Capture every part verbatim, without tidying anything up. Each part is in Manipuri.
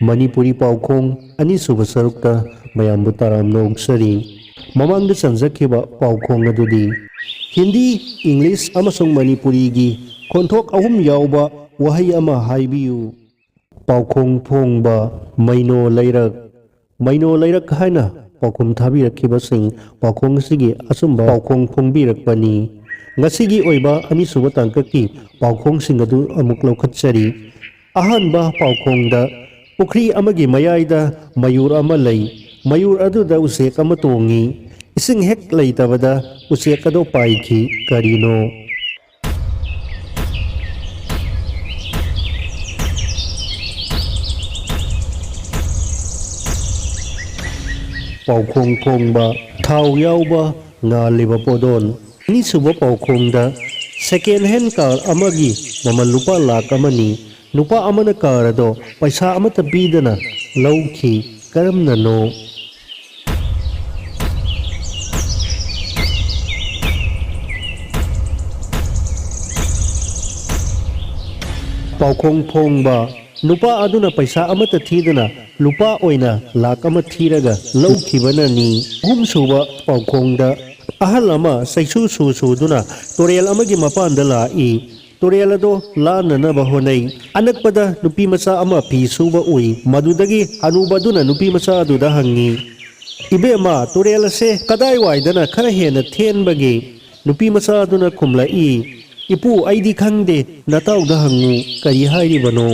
ꯃꯅꯤꯄꯨꯔꯤ ꯄꯥꯎꯈꯣꯡ ꯑꯅꯤꯁꯨꯕ ꯁꯔꯨꯛꯇ ꯃꯌꯥꯝꯕꯨ ꯇꯔꯥꯝꯅ ꯑꯣꯛꯆꯔꯤ꯫ ꯃꯃꯥꯡꯗ ꯆꯟꯖꯈꯤꯕ ꯄꯥꯎꯈꯣꯡ ꯑꯗꯨꯗꯤ ꯍꯤꯟꯗꯤ, ꯏꯪꯂꯤꯁ ꯑꯃꯁꯨꯡ ꯃꯅꯤꯄꯨꯔꯤꯒꯤ ꯈꯣꯟꯊꯣꯛ ꯑꯍꯨꯝ ꯌꯥꯎꯕ ꯋꯥꯍꯩ ꯑꯃ ꯍꯥꯏꯕꯤꯌꯨ꯫ ꯄꯥꯎꯈꯣꯡ ꯐꯣꯡꯕ, ꯃꯩꯅꯣ ꯂꯩꯔꯛ꯫ ꯃꯩꯅꯣ ꯂꯩꯔꯛ ꯍꯥꯏꯅ ꯄꯥꯎꯈꯨꯝ ꯊꯥꯕꯤꯔꯛꯈꯤꯕꯁꯤꯡ ꯄꯥꯎꯈꯣꯡ ꯑꯁꯤꯒꯤ ꯑꯆꯨꯝꯕ ꯄꯥꯎꯈꯣꯡ ꯐꯣꯡꯕꯤꯔꯛꯄꯅꯤ꯫ ꯉꯁꯤꯒꯤ ꯑꯣꯏꯕ ꯑꯅꯤꯁꯨꯕ ꯇꯥꯡꯀꯛꯀꯤ ꯄꯥꯎꯈꯣꯡꯁꯤꯡ ꯑꯗꯨ ꯑꯃꯨꯛ ꯂꯧꯈꯠꯆꯔꯤ꯫ ꯑꯍꯥꯟꯕ ꯄꯥꯎꯈꯣꯡꯗ, ꯄꯨꯈ꯭ꯔꯤ ꯑꯃꯒꯤ ꯃꯌꯥꯏꯗ ꯃꯌꯨꯔ ꯑꯃ ꯂꯩ꯫ ꯃꯌꯨꯔ ꯑꯗꯨꯗ ꯎꯆꯦꯛ ꯑꯃ ꯇꯣꯡꯉꯤ꯫ ꯏꯁꯤꯡ ꯍꯦꯛ ꯂꯩꯇꯕꯗ ꯎꯆꯦꯛ ꯑꯗꯨ ꯄꯥꯏꯈꯤ꯫ ꯀꯔꯤꯅꯣ? ꯄꯥꯎꯈꯣꯡ ꯐꯣꯡꯕ, ꯊꯥꯎ ꯌꯥꯎꯕ ꯉꯥꯜꯂꯤꯕ ꯄꯣꯗꯣꯟ꯫ ꯑꯅꯤꯁꯨꯕ ꯄꯥꯎꯈꯣꯡꯗ, ꯁꯦꯀꯦꯟ ꯍꯦꯟ ꯀꯥꯔ ꯑꯃꯒꯤ ꯃꯃꯜ ꯂꯨꯄꯥ ꯂꯥꯈ ꯑꯃꯅꯤ꯫ ꯅꯨꯄꯥ ꯑꯃꯅ ꯀꯥꯔ ꯑꯗꯣ ꯄꯩꯁꯥ ꯑꯃꯠꯇ ꯄꯤꯗꯅ ꯂꯧꯈꯤ꯫ ꯀꯔꯝꯅꯅꯣ? ꯄꯥꯎꯈꯣꯡ ꯐꯣꯡꯕ, ꯅꯨꯄꯥ ꯑꯗꯨꯅ ꯄꯩꯁꯥ ꯑꯃꯠꯇ ꯊꯤꯗꯅ ꯂꯨꯄꯥ ꯑꯣꯏꯅ ꯂꯥꯈ ꯑꯃ ꯊꯤꯔꯒ ꯂꯧꯈꯤꯕꯅꯅꯤ꯫ ꯑꯍꯨꯝꯁꯨꯕ ꯄꯥꯎꯈꯣꯡꯗ, ꯑꯍꯜ ꯑꯃ ꯆꯩꯁꯨ ꯁꯨ ꯁꯨꯗꯨꯅ ꯇꯨꯔꯦꯜ ꯑꯃꯒꯤ ꯃꯄꯥꯟꯗ ꯂꯥꯛꯏ꯫ ꯇꯨꯔꯦꯜ ꯑꯗꯣ ꯂꯥꯟꯅꯅꯕ ꯍꯣꯠꯅꯩ꯫ ꯑꯅꯛꯄꯗ ꯅꯨꯄꯤ ꯃꯆꯥ ꯑꯃ ꯐꯤ ꯁꯨꯕ ꯎꯏ꯫ ꯃꯗꯨꯗꯒꯤ ꯍꯅꯨꯕꯗꯨꯅ ꯅꯨꯄꯤ ꯃꯆꯥ ꯑꯗꯨꯗ ꯍꯪꯉꯤ, "ꯏꯕꯦꯝꯃ, ꯇꯨꯔꯦꯜ ꯑꯁꯦ ꯀꯗꯥꯏꯋꯥꯏꯗꯅ ꯈꯔ ꯍꯦꯟꯅ ꯊꯦꯟꯕꯒꯦ?" ꯅꯨꯄꯤ ꯃꯆꯥ ꯑꯗꯨꯅ ꯈꯨꯝꯂꯛꯏ, "ꯏꯄꯨ, ꯑꯩꯗꯤ ꯈꯪꯗꯦ, ꯅꯇꯥꯎꯗ ꯍꯪꯉꯨ, ꯀꯔꯤ ꯍꯥꯏꯔꯤꯕꯅꯣ?"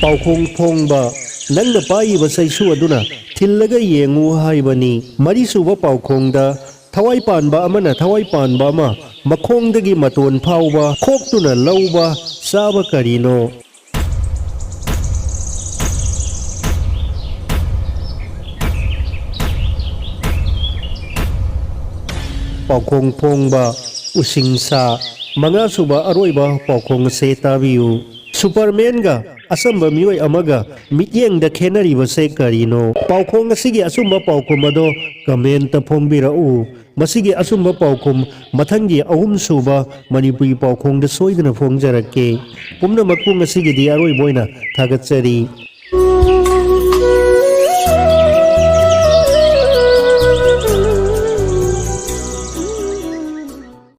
ꯄꯥꯎꯈꯣꯡ ꯐꯣꯡꯕ, ꯅꯪꯅ ꯄꯥꯏꯔꯤꯕ ꯆꯩꯁꯨ ꯑꯗꯨꯅ ꯊꯤꯜꯂꯒ ꯌꯦꯡꯉꯨ ꯍꯥꯏꯕꯅꯤ꯫ ꯃꯔꯤꯁꯨꯕ ꯄꯥꯎꯈꯣꯡꯗ, ꯊꯋꯥꯏ ꯄꯥꯟꯕ ꯑꯃꯅ ꯊꯋꯥꯏ ꯄꯥꯟꯕ ꯑꯃ ꯃꯈꯣꯡꯗꯒꯤ ꯃꯇꯣꯟ ꯐꯥꯎꯕ ꯈꯣꯛꯇꯨꯅ ꯂꯧꯕ ꯆꯥꯕ ꯀꯔꯤꯅꯣ? ꯄꯥꯎꯈꯣꯡ ꯐꯣꯡꯕ, ꯎꯁꯤꯡꯁꯥ꯫ ꯃꯉꯥꯁꯨꯕ ꯑꯔꯣꯏꯕ ꯄꯥꯎꯈꯣꯡ ꯑꯁꯦ ꯇꯥꯕꯤꯌꯨ꯫ ꯁꯨꯄꯔꯃꯦꯟꯒ ꯑꯆꯝꯕ ꯃꯤꯑꯣꯏ ꯑꯃꯒ ꯃꯤꯠꯌꯦꯡꯗ ꯈꯦꯠꯅꯔꯤꯕꯁꯦ ꯀꯔꯤꯅꯣ? ꯄꯥꯎꯈꯣꯡ ꯑꯁꯤꯒꯤ ꯑꯆꯨꯝꯕ ꯄꯥꯎꯈꯨꯝ ꯑꯗꯣ ꯀꯃꯦꯟꯇ ꯐꯣꯡꯕꯤꯔꯛꯎ꯫ ꯃꯁꯤꯒꯤ ꯑꯆꯨꯝꯕ ꯄꯥꯎꯈꯨꯝ ꯃꯊꯪꯒꯤ ꯑꯍꯨꯝꯁꯨꯕ ꯃꯅꯤꯄꯨꯔꯤ ꯄꯥꯎꯈꯣꯡꯗ ꯁꯣꯏꯗꯅ ꯐꯣꯡꯖꯔꯛꯀꯦ꯫ ꯄꯨꯝꯅꯃꯛꯄꯨ ꯉꯁꯤꯒꯤꯗꯤ ꯑꯔꯣꯏꯕ ꯑꯣꯏꯅ ꯊꯥꯒꯠꯆꯔꯤ꯫